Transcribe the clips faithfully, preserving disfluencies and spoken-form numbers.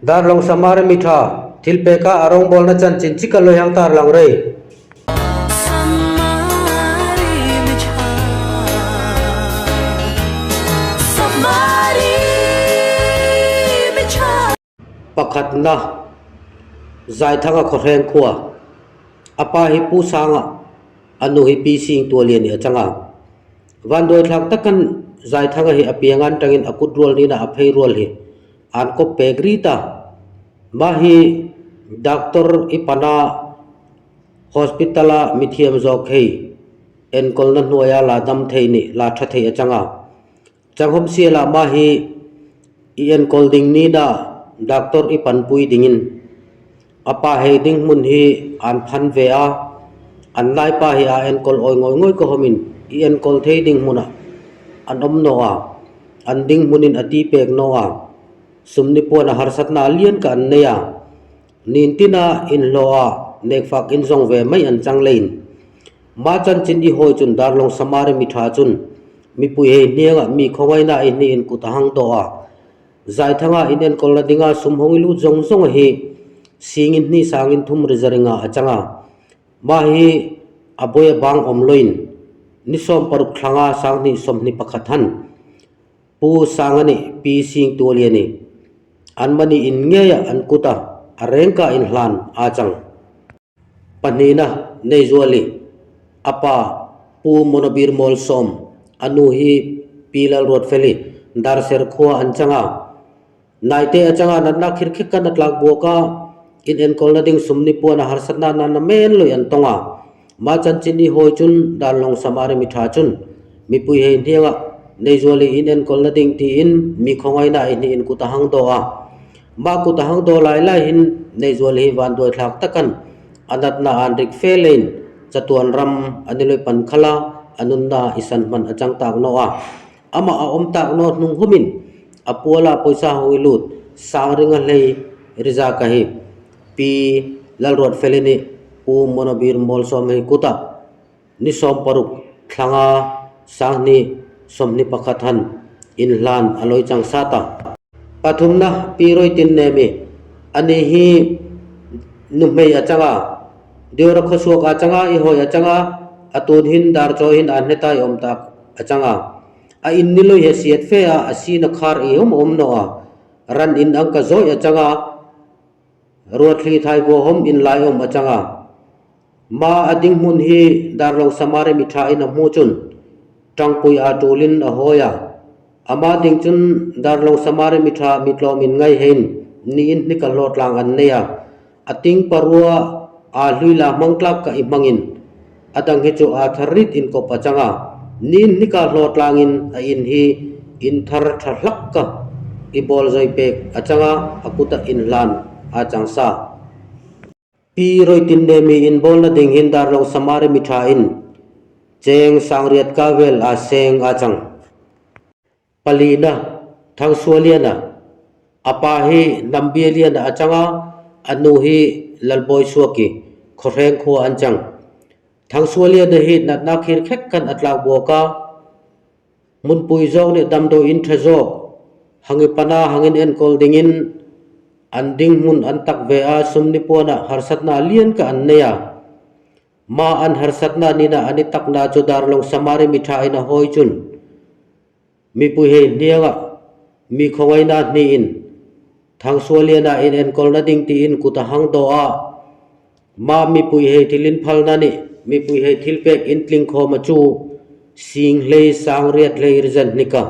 Darlong Samari Mitha thilpek a rongbawlna chanchin chik a loi hang tar lang rei. Pakhatna, Zaithanga Khoreng khua. A pa hi Pu Sanga, a nu hi Pi Singtualiani a chang a. Vanduaithlak tak an Zaithanga hi a piang an tang in a kut ruol nina a phei ruol hi an kop pek ri ta. Ma hi doctor i pana hospital a mithiam zawk hei enkolna hnuai a la dam thei ni la tha thei a chang a. Chang hom sia la ma hi i enkol ding nina doctor i panpui dingin a pa hei ding hmun hi an phan ve a, an lai pa hi a enkol oi ngoi ngoi ka hom in i enkol thei ding hmun a an om naw a, an ding hmun in a ti pek naw a, sum ni puan a harsatna lian ka an nei a, nin tina in hlaw a, nek fak in zong ve mai an chang lein. Ma chanchin i hoi chun Darlong Samari Mitha chun mipui hei hniang a mi khongaina i hni in kut a hang daw a. Zaithanga in enkolna dinga sum hong i lut zong zong a hi sing in hni sang in thum ri za ri nga a chang a. Ma hi a boi a bang om loin ni sawm paruk thlanga sang hni sawm hni pakhat han Pu Sanga ni Pi Singtualiani an mani in ngei a an kut a a rengka in hlan a chang. Pahnina, Neizuali a pa Pu Monobir Molsom, a nu hi Pi Lalruatfeli, Darser khua an chang a. Naite a chang a natna khirkhek kan a tlak buak a, in enkolna ding sum ni puan a harsatna na na men lui an tong a. Ma chanchin i hoi chun Darlong Samari Mitha chun mipui hei hniang a Neizuali in enkolna ding tiin mi khongaina i hni in kut a hang daw a. Ma kut a hang daw lai lai hin Neizuali hi vanduaithlak tak an a natna an rik fe lein chatuan ram a ni lui pan khal a a nunna i san hman a chang tak naw a. Ama a om tak naw hnung hom in a pual a poisa hong i lut sang ri nga hlei ri za ka hi Pi Lalruatfeli ni Pu Monobir Molsom hei kut a ni sawm paruk thlanga sang hni sawm hni pakhat han in hlan a loi chang sa ta. Pathumna, Pi Roitinnemi, a ni hi nuhmei a chang a, Deora khawsuak a chang a i hoi a chang a, a tun hin Darchawi hin a hnetai om tak a chang a. A in ni lui hi a siat fe a, a sina khar i hom om naw a, ran in ang ka zawi a chang a, ruat hli thai vua hom in lai om a chang a. Ma a ding hmun hi Darlong Samari Mitha in a hmu chun tangpui a tul in a hoi a. Ama ding chun Darlong Samari Mitha mi tlawm in ngai hein ni in hni ka hlawtlang an nei a. A ting parua a hlui la hmang tlak ka i hmang in a dang hi chu a thar rit in kop a chang a. Ni in hni ka hlawtlang in a in hi in thar tha hlak ka i bawl zawi pek a chang a, a kut a in hlan a chang sa. Pi Roitinnemi in bawlna ding hin Darlong Samari Mitha in cheng sang riat ka vel a seng a chang. Palina, Thangsualiana, a pa hi Nambialiana a chang a, a nu hi Lalbawi Suaki, Khawhreng khua an chang. Thangsualiana hi natna khirkhek kan a tlak buak a, hmunpui zawk ni damdawi in tha zawk hang i pana hang in enkol dingin an ding hmun an tak ve a, sum ni puan a harsatna lian ka an nei a. Ma an harsatna nina a ni takna chu Darlong Samari Mitha in a hoi chun mipui hei hniang a mi khawngaina hni in Thangsualiana in enkolna ding tiin kut a hang daw a. Ma mipui hei thil in phalna ni, mipui hei thilpek in tling khawm a chu sing hlei sang riat hlei ri zan hni ka.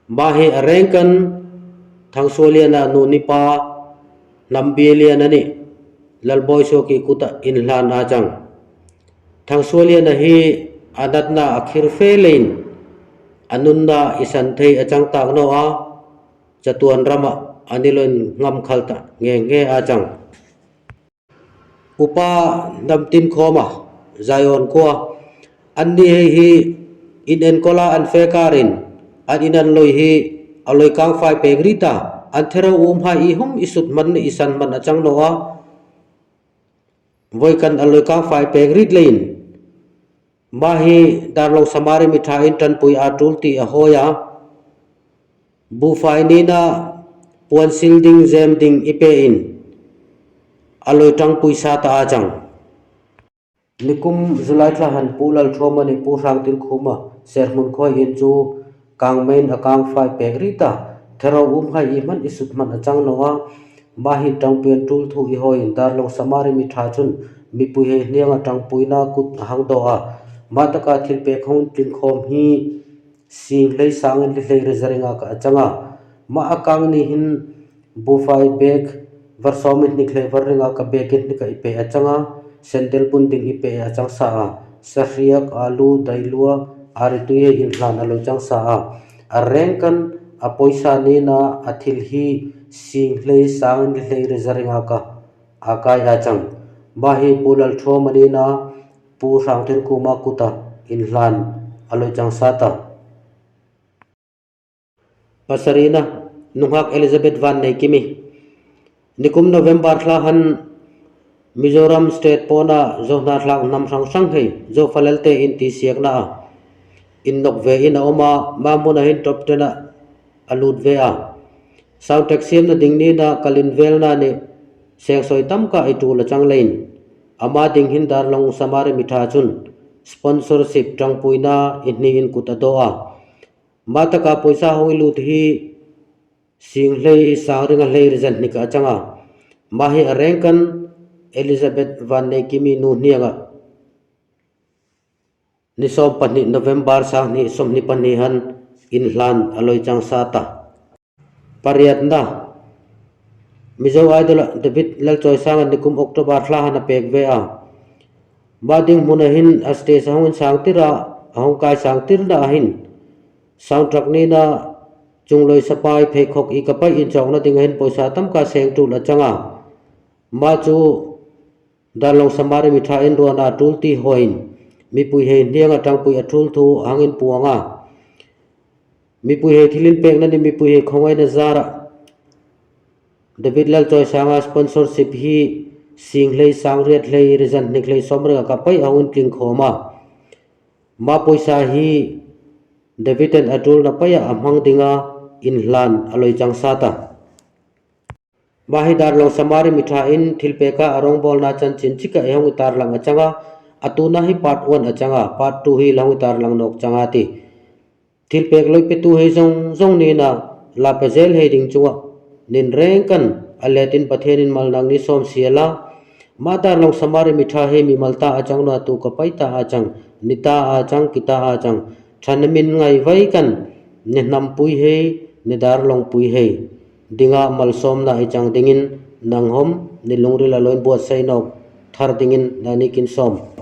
Ma hi a reng kan Thangsualiana nu ni pa Nambialiana ni Lalbawi Suaki kut a in hlan a chang. Thangsualiana hi a natna a khir fe lein a nunna i san thei a chang tak naw a, chatuan ram a a ni loin ngam khal ta nge nge a chang. Upa Namtinkhawma, Zion khua, an ni hei hi in enkol a an fe kar in an in an loi hi a loi kang fai pek ri ta, an thero um hai i hum i sut man i san man a chang naw a. Voi kan a loi kang fai pek rit lein ma hi Darlong Samari Mitha in tanpui a tul ti a hoi a. Bu fai nina puansilh ding, zem ding i peh in, a loi tangpui sa ta a chang. Nikum July thla han Pu Lalthuamani Pu Hrangtinkhum a Serhmun Khoi in chu kangmei in a kangfai pek ri ta, thero um hai i hman i sut hman a chang naw a. Ama hi tangpui a tul thu i hoi in Darlong Samari Mitha chun mipui hei hniang a tangpuina kut a hang daw a. Ama tak a thilpek hong tling khawm hi sing hlei sang in li hlei ri za ring a ka a chang a. Ama a kang ni hin bufai bag var sawm in hnik hlei var ring a ka bag in hnik a i peh a chang a. Sandal bun ding i peh a chang sa a. Sahriak, alu, dailua, a ri tui hei inhlan a loi chang sa a. A rengkan a poisa nina a thil hi sing hlei sang in li hlei ri za ring a ka a kai a chang. Ama hi Pu Lalthuamani na Pu Hrangtinkhum a kut a inhlan a loi chang sa ta. Pasarina, nunghak Elizabeth Vanneikimi. Nikum November thla han Mizoram state pawna Zo hnathlak hnam hrang hrang hei Zo falelte in tisiakna a in nok ve in a om a, ama mun a hin top ten a a lut ve a. Sound track siamna ding nina kalin velna ni seng soi tam ka i tul a chang leiin, ama ding hin Darlong Samari Mitha chun sponsorship tangpuina i hni in kut a daw a. Ama tak a poisa hong i lut hi sing hlei sang ring a hlei ri za hnik a chang a. Ama hi a rengkan Elizabeth Vanneikimi nu hniang a ni sawm pahni November sang hni sawm hni pahni han inhlan a loi chang sa ta. Pariatna, Mizo Idol a David Lalchoisang a nikum October thla han a pek ve a. Ama ding mun a hin a stage a hong insang tir a, a hong kai sang tirna a hin sound track nina Chungloi Sapai Pheikhok i ka pai in chawkna ding a hin poisa tam ka seng tul a chang a. Ama chu Darlong Samari Mitha in ruana tul ti hoi in mipui hei hniang a tangpui a tul thu a hang in puang a. Mipui hei thil in pekna ni mipui hei khongaina zar a David Lalchoisang a sponsorship hi sing hlei sang riat hlei ri za hnik hlei sawm ring a ka pai a hong in tling khawm a. Ama poisa hi David in a tulna pai a a hmang ding a inhlan a loi chang sa ta. Ama hi Darlong Samari Mitha in thilpek a a rongbawlna chanchin chik a i hong i tarlang a chang a, a tuna hi part one a chang a, part two hi la hong i tarlang nawk chang a ti. Thilpek loipetu hei zong zong nina la pe zel hei ding chunga nin rengkan a let in Pathian in mal nang ni sawm sial a. Ama Darlong Samari Mitha hei mimal ta a chang, na tu ka pai ta a chang, ni ta a chang, ki ta a chang, tha na min ngai vai kan, ni hnampui hei, ni Darlongpui hei ding a malsawmna i chang dingin nang hom ni lungril a loi buatsai nawk thar dingin na ni kin sawm.